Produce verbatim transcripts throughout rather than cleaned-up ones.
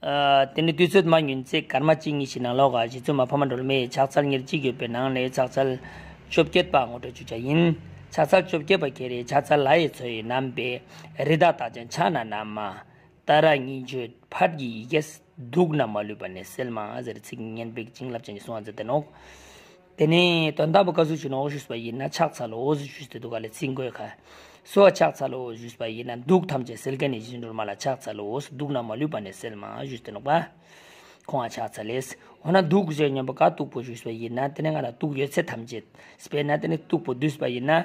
ཨ། དེ་ནི་དུས་ཚོད་མ་ཉུང་ཚེ་སྐར་མ་གཅིག་གཉིས་ཤིག་ནང་ལོགས་ཀ་རྗེ་བཙུན་མ་འཕགས་མ་སྒྲོལ་མའི་ཕྱག་འཚལ་ཉེར་གཅིག་ཡོད་པའི་ནང་ནས་ཕྱག་འཚལ་བཅོ་བརྒྱད་པ་ངོ་སྤྲོད་ཞུ་བྱ་ཡིན། ཕྱག་འཚལ་བཅོ་བརྒྱད་པ་ཁྱེད་རེ་ཕྱག་འཚལ་ལྷ་ཡི་མཚོ་ཡི་རྣམ་པའི་རི་དྭགས་རྟགས་ཅན་ཕྱག་ན་བསྣམས་མ། ཏཱ་ར་གཉིས་བརྗོད་ཕཊ་ཀྱི་ཡི་གེས་འདུག་ན་མ་ལུས་པ་ནས་སེལ་མ་ཟེར་ཚིག་སྙན་པའི་བྱིན་རླབས་ཅན་གྱི་གསུང་བ་མཛད་དེ་ནོག་དེ་ནས་དོན་དག་པོ་ག་ཟུག་ཞུ་ནོག་ཞུས་པ་ཡིན་ན་ཕྱག་འཚལ་ལོ་ཞུས་ཏེ་འདུག་ག་ལས་ཚིག་མགོའི་ཁ། སོ་ཕྱག་འཚལ་ལོ་ཞུས་པ་ཡིན་ན་དུག་ཐམས་ཅད་སེལ་མཁན་ནི་རྗེ་བཙུན་སྒྲོལ་མ་ལ་ཕྱག་འཚལ་ལོ། དུག་ན་མ་ལུས་པ་ནས་སེལ་མ་ཞུས་ཏེ་ནོག་པ། ཁོང་ང་ཕྱག་འཚལ་ལེ། འོ་ན་དུག་ཟེར་མཁན་པོ་ག་དུག་པོ་ཞུས་པ་ཡིན་ན་དེ་ནས་ང་ལ་དུག་ཡོད་ཚད་ཐམས་ཅད་དཔེར་ན་དེ་ནས་དུག་པོ་བསྡུས་པ་ཡིན་ན།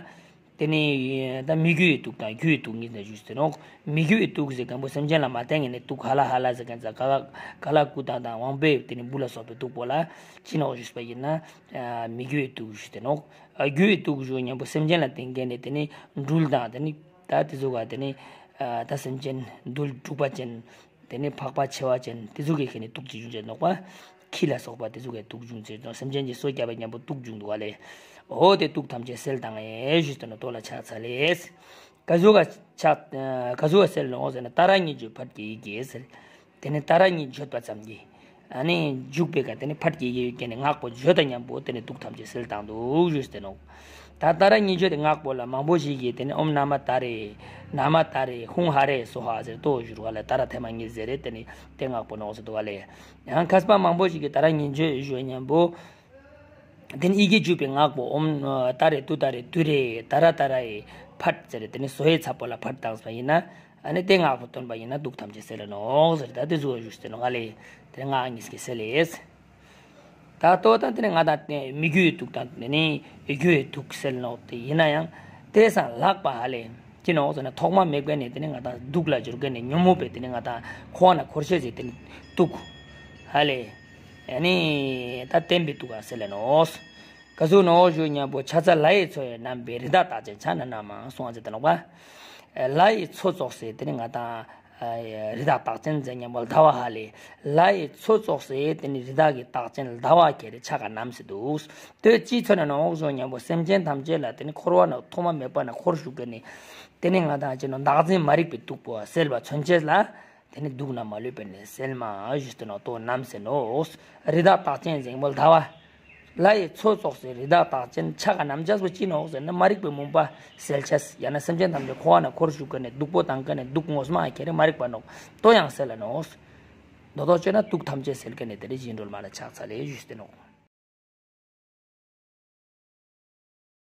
དེ་ནི་ད་མི་རྒྱུ་ཡི་དུག་དང་རྒྱུ་ཡི་དུག་གཉིས་ནས་ཞུས་ཏེ་ནོག་མི་རྒྱུ་ཡི་དུག་ཟེར་མཁན་པོ་སེམས་ཅན་ལ་མ་བརྟེན་ངེས་ནས་དུག་ག་ལ་ཧ་ལ་ཟེར་མཁན་ཙ་ག་ལ་ག་ལ་ཀུ་དང་དང་དབང་པོའི་དེ་ནི་འབུ་ལ་སོགས་པའི་དུག་པོ་ལ་ཅི་ནོག་ཞུས་པ་ཡིན་ན། མི་རྒྱུ་ཡི་དུག་ཞུས་ཏེ་ནོག་རྒྱུ་ཡི་དུག་ཞུ་མཁན་པོ་སེམས་ཅན་ལ་བརྟེན་མཁན་ནི་དེ་ནི་སྦྲུལ་དང་དེ་ནི་ད་དེ་ཚོ་ག་དེ་ནི་ད་སེམས་ཅན་རྡུལ་དྲུག་པ་ཅན། དེ་ནི་འཕགས་པ་མཆེ་བ་ཅན་དེ་ཚོ་གི་ཁེ་ནི་དུག་ཅིག་བྱུང་ཅེས་ནོག་པ། ཁྱི་ལ་སོགས་པ་དེ་ཚོ་གི་དུག་བྱུང་ཅེས་ནོག་སེམས་ཅན་གྱི་སོ་བརྒྱབ་པའི་མཉམ་པོ་དུག་བྱུང་འདུག་ག་ལས། འོ་དེ་དུག་ཐམས་ཅད་སེལ་དང་ཨེ་ཞུས་ཏེ་ནོག་ཏོ་ལ་ཕྱག་འཚལ་ལེ། ག་ཟུག་ག་ཕྱག་ག་ཟུག་ག་སེལ་ནོག་ཟེར་ན་ཏཱ་ར་གཉིས་བརྗོད་ཕཊ་ཀྱི་ཡི་གེ་ཟེར། དེ་ནི་ཏཱ་ར་གཉིས་བརྗོད་པ་ཙམ་གྱིས། ཨ་ནི་འཇུག་པའི་ཀ་དེ་ནི་ཕཊ་ཀྱི་ཡི་གེ་ནི་སྔགས་པོ་བརྗོད་དང་མཉམ་པོ་དེ་ནི་དུག་ཐམས་ཅད་སེལ་དང་འདུག་ཞུས་ཏེ་ནོག་ད་ཏཱ་ར་གཉིས་བརྗོད་དེ་སྔགས་པོ་ལ་མང་པོ་ཞིག་གིས་དེ་ནི་ཨོཾ་ན་མ་ཏཱ་རེ། ན་མ་ཏཱ་རེ་ཧཱུྃ་ཧ་རེ་སྭཱ་ཧཱ་ཟེར་ཏོ་ཞུ་བ་ལ་ཏཱ་ར་ཐེངས་མ་གཉིས་ཟེར་རེ་དེ་ནི་དེ་སྔགས་པོ་ནོག་ཟེར་འདུག་ག་ལས། ཡང་མཁས་པ་མང་པོ་ཞིག་གིས་ཏཱ་ར་གཉིས་བརྗོད་ཞུ་བ་མཉམ་པོ། དེ་ནི་ཡི་གེ་བརྗོད་པའི་སྔགས་པོ་ཨོཾ་ཏཱ་རེ་ཏུཏྟཱ་རེ་ཏུ་རེ་ཏཱ་ར་ཏཱ་ར་ཡེ་ཕཊ་ཟེར་རེ་དེ་ནི་སྭཱ་ཧཱའི་ཚབ་པོ་ལ་ཕཊ་བཏང་པ་ཡིན་ན། ཨ་ནི་དེ་སྔགས་པོ་བཏོན་པ་ཡིན་ན་དུག་ཐམས་ཅད་སེལ་ལ་ནོག་ཟེར་ད་དེ་ཟུག་ཞུས་ཏེ་ནོག་ག་ལས། དེ་སྔགས་གཉིས་ཀྱིས་སེལ་ལེ། ད་ལྟོ་དང་དེ་ནི་ང་དང་དེ་མི་རྒྱུ་ཡི་དུག་དང་དེ་ནི་རྒྱུ་ཡི་དུག་སེལ་ནོག་དེ་ཡིན་ན་ཡང་དེ་སང་ལྷག་པ་ཧ་ལས་ཅི་ནོག་ཟེར་ན་ཐོག་མ་མེད་པའི་ནས་དེ་ནི་ང་དང་དུག་ལ་འགྱུར་མཁན་ནི་ཉོན་མོངས་པའི་དེ་ནི་ང་དང་འཁོར་བ་ན་འཁོར་ཤེས་ཟེར་དེ་ནི་དུག་ཧ་ལས། ཨ་ནི་ད་བརྟན་པའི་དུག་ག་སེལ་ལ་ནོག་ག་ཟུག་ནོག་ཞུ་མཉམ་པོ་ཕྱག་འཚལ་ལྷ་ཡི་མཚོ་ཡི་རྣམ་པའི་རི་དྭགས་རྟགས་ཅན་ཕྱག་ན་བསྣམས་མ་གསུང་བ་མཛད་དེ་ནོག་པ། ལྷ་ཡི་མཚོ་ཙོགས་སེ་དེ་ནི་ང་དང་། རི་དྭགས་རྟགས་ཅན་ཟེར་མཉམ་པོ་ཟླ་བ་ཧ་ལས། ལྷ་ཡི་མཚོ་ཙོགས་སེ་དེ་ནི་རི་དྭགས་ཀྱི་རྟགས་ཅན་ཟླ་བ་ཁྱེར་ཕྱག་ག་བསྣམས་སེ་འདུག་དེ་ཅིའི་ཚོད་ན་ནོག་ཞུ་མཉམ་པོ་སེམས་ཅན་ཐམས་ཅད་ལ་དེ་ནི་འཁོར་བ་ན་ཐོག་མ་མེད་པ་ན་འཁོར་བཅུག་གི་ནི། དེ་ནི་ང་དང་ཅི་ནོག་བདག་འཛིན་མ་རིག་པའི་དུག་པོ་སེལ་བ་མཚོན་བྱེད་ལ། དེ་ནི་དུག་ན་མ་ལུས་པ་ནས་སེལ་མ་ཞུས་ཏེ་ནོག་ཏོ་བསྣམས་སེ་ནོག་རི་དྭགས་རྟགས་ཅན་ཟེར་མོ་ཟླ་བ། ལྷ་ཡི་མཚོ་ཙོགས་སེ་རི་དྭགས་རྟགས་ཅན་ཕྱག་ག་བསྣམས་བྱས་པོ་ཅི་ནོག་ཟེར་ན་མ་རིག་པའི་མུན་པ་སེལ་བྱས་ཡང་ན་སེམས་ཅན་ཐམས་ཅད་འཁོར་བ་ན་འཁོར་བཅུག་གི་ནས་སྡུག་པོ་བཏང་གི་ནས་སྡུག་ངོ་མ་ཁྱེར་མ་རིག་པ་ནོག་ཏོ་ཡང་སེལ་ལ་ནོག་མདོ་ཐོག་བཅོས་ན་དུག་ཐམས་ཅད་སེལ་གི་ནས་དེ་རི་རྗེ་བཙུན་སྒྲོལ་མ་ལ་ཕྱག་འཚལ་ལེ་ཞུས་ཏེ་ནོག